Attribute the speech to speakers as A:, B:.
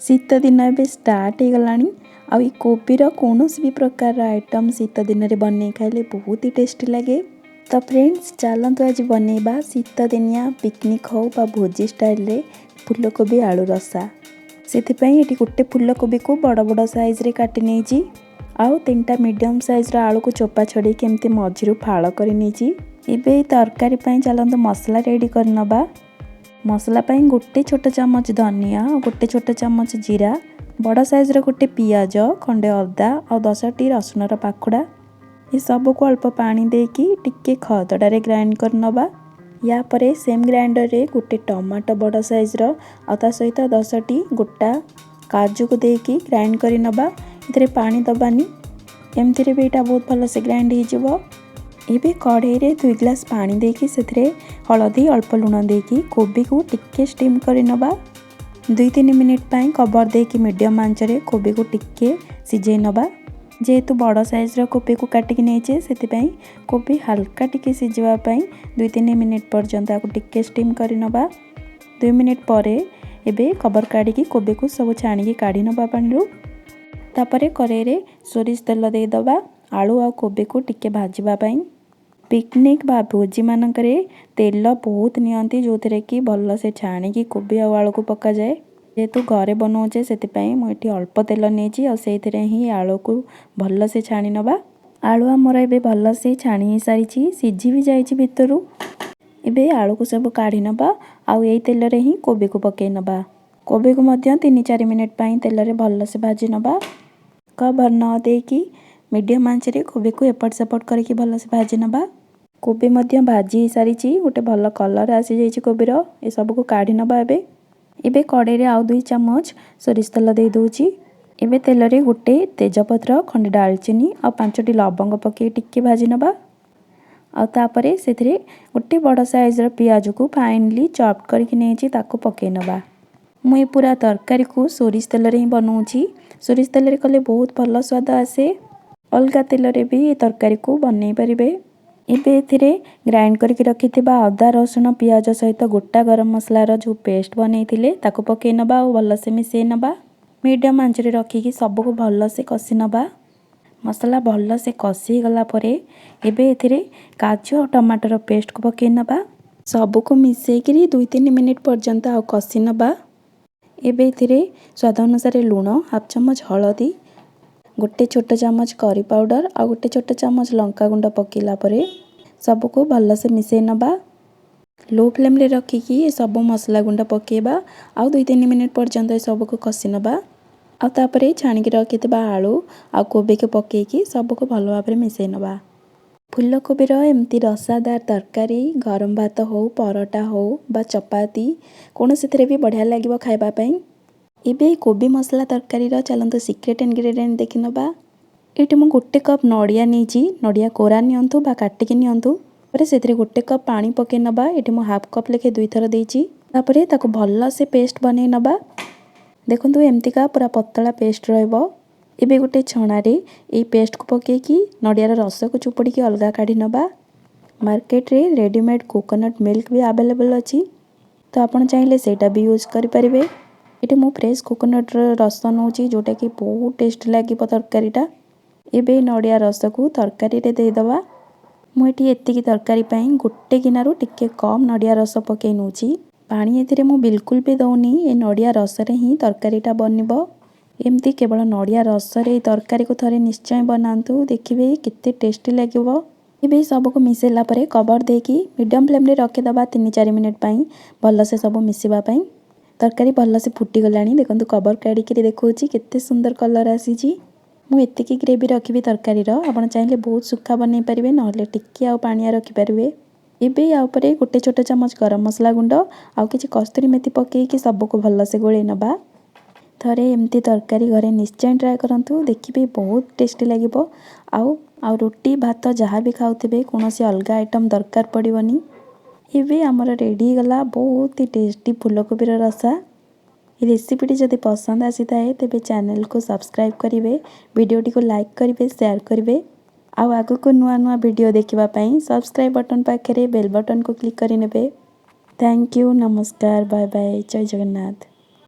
A: ଶୀତ ଦିନ ଏବେ ଷ୍ଟାର୍ଟ ହେଇଗଲାଣି ଆଉ ଏଇ କୋବିର କୌଣସି ବି ପ୍ରକାରର ଆଇଟମ୍ ଶୀତ ଦିନରେ ବନେଇ ଖାଇଲେ ବହୁତ ହି ଟେଷ୍ଟି ଲାଗେ। ତ ଫ୍ରେଣ୍ଡସ୍, ଚାଲନ୍ତୁ ଆଜି ବନେଇବା ଶୀତ ଦିନିଆ ପିକନିକ୍ ହଉ ବା ଭୋଜି ଷ୍ଟାଇଲରେ ଫୁଲକୋବି ଆଳୁ ରସା। ସେଥିପାଇଁ ଏଠି ଗୋଟେ ଫୁଲକୋବିକୁ ବଡ଼ ବଡ଼ ସାଇଜ୍ରେ କାଟି ନେଇଛି ଆଉ ତିନିଟା ମିଡ଼ିୟମ୍ ସାଇଜ୍ର ଆଳୁକୁ ଚୋପା ଛଡ଼େଇକି ଏମିତି ମଝିରୁ ଫାଳ କରି ନେଇଛି। ଏବେ ଏଇ ତରକାରୀ ପାଇଁ ଚାଲନ୍ତୁ ମସଲା ରେଡ଼ି କରିନେବା। ମସଲା ପାଇଁ ଗୋଟେ ଛୋଟ ଚାମଚ ଧନିଆ ଆଉ ଗୋଟେ ଛୋଟ ଚାମଚ ଜିରା, ବଡ଼ ସାଇଜ୍ର ଗୋଟେ ପିଆଜ, ଖଣ୍ଡେ ଅଦା ଆଉ 10ଟି ରସୁଣର ପାଖୁଡ଼ା, ଏସବୁକୁ ଅଳ୍ପ ପାଣି ଦେଇକି ଟିକେ ଖଦଡ଼ାରେ ଗ୍ରାଇଣ୍ଡ କରିନେବା। ୟା ପରେ ସେମ୍ ଗ୍ରାଇଣ୍ଡରରେ ଗୋଟେ ଟମାଟୋ ବଡ଼ ସାଇଜ୍ର ଆଉ ତା ସହିତ 10ଟି ଗୋଟା କାଜୁକୁ ଦେଇକି ଗ୍ରାଇଣ୍ଡ କରିନେବା। ଏଥିରେ ପାଣି ଦେବାନି, ଏମିତିରେ ବି ଏଇଟା ବହୁତ ଭଲସେ ଗ୍ରାଇଣ୍ଡ ହେଇଯିବ। ଏବେ କଢ଼େଇରେ 2 ଗ୍ଲାସ୍ ପାଣି ଦେଇକି ସେଥିରେ ହଳଦୀ, ଅଳ୍ପ ଲୁଣ ଦେଇକି କୋବିକୁ ଟିକେ ଷ୍ଟିମ୍ କରିନେବା। 2-3 ମିନିଟ୍ ପାଇଁ କଭର୍ ଦେଇକି ମିଡ଼ିୟମ୍ ଆଞ୍ଚରେ କୋବିକୁ ଟିକେ ସିଝେଇ ନେବା। ଯେହେତୁ ବଡ଼ ସାଇଜ୍ର କୋବିକୁ କାଟିକି ନେଇଛେ, ସେଥିପାଇଁ କୋବି ହାଲକା ଟିକେ ସିଝିବା ପାଇଁ 2-3 ମିନିଟ୍ ପର୍ଯ୍ୟନ୍ତ ଆକୁ ଟିକେ ଷ୍ଟିମ୍ କରିନେବା। 2 ମିନିଟ୍ ପରେ ଏବେ କଭର୍ କାଢ଼ିକି କୋବିକୁ ସବୁ ଛାଣିକି କାଢ଼ି ନେବା ପାଣିରୁ। ତାପରେ କରେଇରେ ସୋରିଷ ତେଲ ଦେଇଦେବା ଆଳୁ ଆଉ କୋବିକୁ ଟିକେ ଭାଜିବା ପାଇଁ। ପିକନିକ୍ ବା ଭୋଜିମାନଙ୍କରେ ତେଲ ବହୁତ ନିଅନ୍ତି, ଯେଉଁଥିରେ କି ଭଲସେ ଛାଣିକି କୋବି ଆଉ ଆଳୁକୁ ପକାଯାଏ। ଯେହେତୁ ଘରେ ବନଉଛେ, ସେଥିପାଇଁ ମୁଁ ଏଠି ଅଳ୍ପ ତେଲ ନେଇଛି ଆଉ ସେଇଥିରେ ହିଁ ଆଳୁକୁ ଭଲସେ ଛାଣି ନେବା। ଆଳୁ ଆମର ଏବେ ଭଲସେ ଛାଣି ହେଇସାରିଛି, ସିଝି ବି ଯାଇଛି ଭିତରୁ। ଏବେ ଆଳୁକୁ ସବୁ କାଢ଼ି ନେବା ଆଉ ଏଇ ତେଲରେ ହିଁ କୋବିକୁ ପକାଇ ନେବା। କୋବିକୁ ମଧ୍ୟ 3-4 ମିନିଟ୍ ପାଇଁ ତେଲରେ ଭଲସେ ଭାଜି ନେବା। କଭର୍ ନ ଦେଇକି ମିଡ଼ିୟମ୍ ଆଞ୍ଚରେ କୋବିକୁ ଏପଟ ସେପଟ କରିକି ଭଲସେ ଭାଜି ନେବା। କୋବି ମଧ୍ୟ ଭାଜି ହେଇସାରିଛି, ଗୋଟେ ଭଲ କଲର୍ ଆସିଯାଇଛି କୋବିର। ଏସବୁକୁ କାଢ଼ି ନେବା ଏବେ। ଏବେ କଡ଼େଇରେ ଆଉ 2 ଚାମଚ ସୋରିଷ ତେଲ ଦେଇଦେଉଛି। ଏବେ ତେଲରେ ଗୋଟେ ତେଜପତ୍ର, ଖଣ୍ଡେ ଡାଲଚିନି ଆଉ ପାଞ୍ଚଟି ଲବଙ୍ଗ ପକାଇ ଟିକେ ଭାଜି ନେବା। ଆଉ ତାପରେ ସେଥିରେ ଗୋଟେ ବଡ଼ ସାଇଜ୍ର ପିଆଜକୁ ଫାଇନଲି ଚପ୍ କରିକି ନେଇଛି, ତାକୁ ପକାଇ ନେବା। ମୁଁ ଏ ପୁରା ତରକାରୀକୁ ସୋରିଷ ତେଲରେ ହିଁ ବନଉଛି। ସୋରିଷ ତେଲରେ କଲେ ବହୁତ ଭଲ ସ୍ୱାଦ ଆସେ। ଅଲଗା ତେଲରେ ବି ଏ ତରକାରୀକୁ ବନେଇ ପାରିବେ। ଏବେ ଏଥିରେ ଗ୍ରାଇଣ୍ଡ କରିକି ରଖିଥିବା ଅଦା, ରସୁଣ, ପିଆଜ ସହିତ ଗୋଟା ଗରମ ମସଲାର ଯେଉଁ ପେଷ୍ଟ ବନେଇଥିଲେ, ତାକୁ ପକାଇ ନେବା ଆଉ ଭଲସେ ମିଶାଇ ନେବା। ମିଡ଼ିୟମ୍ ଆଞ୍ଚରେ ରଖିକି ସବୁକୁ ଭଲସେ କଷି ନେବା। ମସଲା ଭଲସେ କଷି ହେଇଗଲା ପରେ ଏବେ ଏଥିରେ କାଜୁ ଆଉ ଟମାଟୋର ପେଷ୍ଟକୁ ପକାଇ ନେବା। ସବୁକୁ ମିଶାଇକିରି 2-3 ମିନିଟ୍ ପର୍ଯ୍ୟନ୍ତ ଆଉ କଷି ନେବା। ଏବେ ଏଥିରେ ସ୍ୱାଦ ଅନୁସାରେ ଲୁଣ, ହାଫ୍ ଚାମଚ ହଳଦୀ, ଗୋଟେ ଛୋଟ ଚାମଚ କରି ପାଉଡ଼ର ଆଉ ଗୋଟେ ଛୋଟ ଚାମଚ ଲଙ୍କା ଗୁଣ୍ଡ ପକାଇଲା ପରେ ସବୁକୁ ଭଲସେ ମିଶାଇ ନେବା। ଲୋ ଫ୍ଲେମ୍ରେ ରଖିକି ଏସବୁ ମସଲା ଗୁଣ୍ଡ ପକାଇବା ଆଉ 2-3 ମିନିଟ୍ ପର୍ଯ୍ୟନ୍ତ ଏସବୁକୁ କଷି ନେବା। ଆଉ ତାପରେ ଛାଣିକି ରଖିଥିବା ଆଳୁ ଆଉ କୋବିକୁ ପକାଇକି ସବୁକୁ ଭଲ ଭାବରେ ମିଶାଇ ନେବା। ଫୁଲକୋବିର ଏମିତି ରସାଦାର ତରକାରୀ ଗରମ ଭାତ ହେଉ, ପରଟା ହେଉ ବା ଚପାତି, କୌଣସିଥିରେ ବି ବଢ଼ିଆ ଲାଗିବ ଖାଇବା ପାଇଁ। ଏବେ କୋବି ମସଲା ତରକାରୀର ଚାଲନ୍ତୁ ସିକ୍ରେଟ୍ ଇନଗ୍ରେଡ଼ିଏଣ୍ଟ ଦେଖିନେବା। ଏଇଠି ମୁଁ ଗୋଟେ କପ୍ ନଡ଼ିଆ ନେଇଛି। ନଡ଼ିଆ କୋରା ନିଅନ୍ତୁ ବା କାଟିକି ନିଅନ୍ତୁ। ତାପରେ ସେଥିରେ ଗୋଟେ କପ୍ ପାଣି ପକାଇ ନେବା। ଏଠି ମୁଁ ହାଫ୍ କପ୍ ଲେଖେ ଦୁଇଥର ଦେଇଛି। ତାପରେ ତାକୁ ଭଲସେ ପେଷ୍ଟ ବନେଇ ନେବା। ଦେଖନ୍ତୁ, ଏମିତିକା ପୁରା ପତଳା ପେଷ୍ଟ ରହିବ। ଏବେ ଗୋଟେ ଛଣାରେ ଏଇ ପେଷ୍ଟକୁ ପକାଇକି ନଡ଼ିଆର ରସକୁ ଚୁପୁଡ଼ିକି ଅଲଗା କାଢ଼ି ନେବା। ମାର୍କେଟରେ ରେଡ଼ିମେଡ଼୍ କୋକୋନଟ୍ ମିଲ୍କ ବି ଆଭେଲେବଲ୍ ଅଛି, ତ ଆପଣ ଚାହିଁଲେ ସେଇଟା ବି ୟୁଜ୍ କରିପାରିବେ। ଏଠି ମୁଁ ଫ୍ରେଶ୍ କୋକୋନଟ୍ର ରସ ନେଉଛି, ଯେଉଁଟାକି ବହୁତ ଟେଷ୍ଟ ଲାଗିବ ତରକାରୀଟା। ଏବେ ନଡ଼ିଆ ରସକୁ ତରକାରୀରେ ଦେଇଦେବା। ମୁଁ ଏଠି ଏତିକି ତରକାରୀ ପାଇଁ ଗୋଟେ ଗିନାରୁ ଟିକେ କମ୍ ନଡ଼ିଆ ରସ ପକାଇ ନେଉଛି। ପାଣି ଏଥିରେ ମୁଁ ବିଲକୁଲ ବି ଦେଉନି। ଏ ନଡ଼ିଆ ରସରେ ହିଁ ତରକାରୀଟା ବନିବ। ଏମିତି କେବଳ ନଡ଼ିଆ ରସରେ ଏଇ ତରକାରୀକୁ ଥରେ ନିଶ୍ଚୟ ବନାନ୍ତୁ, ଦେଖିବେ କେତେ ଟେଷ୍ଟି ଲାଗିବ। ଏବେ ସବୁକୁ ମିଶାଇଲା ପରେ କଭର୍ ଦେଇକି ମିଡ଼ିୟମ୍ ଫ୍ଲେମ୍ରେ ରଖିଦେବା 3-4 ମିନିଟ୍ ପାଇଁ, ଭଲସେ ସବୁ ମିଶିବା ପାଇଁ। ତରକାରୀ ଭଲସେ ଫୁଟିଗଲାଣି। ଦେଖନ୍ତୁ, କଭର୍ କାଢ଼ିକିରି ଦେଖାଉଛି କେତେ ସୁନ୍ଦର କଲର୍ ଆସିଛି। ମୁଁ ଏତିକି ଗ୍ରେଭି ରଖିବି ତରକାରୀର। ଆପଣ ଚାହିଁଲେ ବହୁତ ଶୁଖା ବନେଇ ପାରିବେ, ନହେଲେ ଟିକେ ଆଉ ପାଣିଆ ରଖିପାରିବେ। ଏବେ ୟା ଉପରେ ଗୋଟେ ଛୋଟ ଚାମଚ ଗରମ ମସଲା ଗୁଣ୍ଡ ଆଉ କିଛି କସ୍ତୁରୀ ମେଥି ପକାଇକି ସବୁକୁ ଭଲସେ ଗୋଳେଇ ନେବା। ଥରେ ଏମିତି ତରକାରୀ ଘରେ ନିଶ୍ଚୟ ଟ୍ରାଏ କରନ୍ତୁ, ଦେଖିବେ ବହୁତ ଟେଷ୍ଟି ଲାଗିବ। ଆଉ ରୁଟି, ଭାତ ଯାହା ବି ଖାଉଥିବେ, କୌଣସି ଅଲଗା ଆଇଟମ୍ ଦରକାର ପଡ଼ିବନି। ଏବେ ଆମର ରେଡ଼ି ହେଇଗଲା ବହୁତ ହି ଟେଷ୍ଟି ଫୁଲକୋବିର ରସା। ଏ ରେସିପିଟି ଯଦି ପସନ୍ଦ ଆସିଥାଏ, ତେବେ ଚ୍ୟାନେଲକୁ ସବସ୍କ୍ରାଇବ୍ କରିବେ, ଭିଡ଼ିଓଟିକୁ ଲାଇକ୍ କରିବେ, ସେୟାର କରିବେ। ଆଉ ଆଗକୁ ନୂଆ ନୂଆ ଭିଡ଼ିଓ ଦେଖିବା ପାଇଁ ସବସ୍କ୍ରାଇବ୍ ବଟନ୍ ପାଖରେ ବେଲ୍ ବଟନ୍କୁ କ୍ଲିକ୍ କରିନେବେ। Thank you, ନମସ୍କାର, ବାଏ ବାଏ, ଜୟ ଜଗନ୍ନାଥ।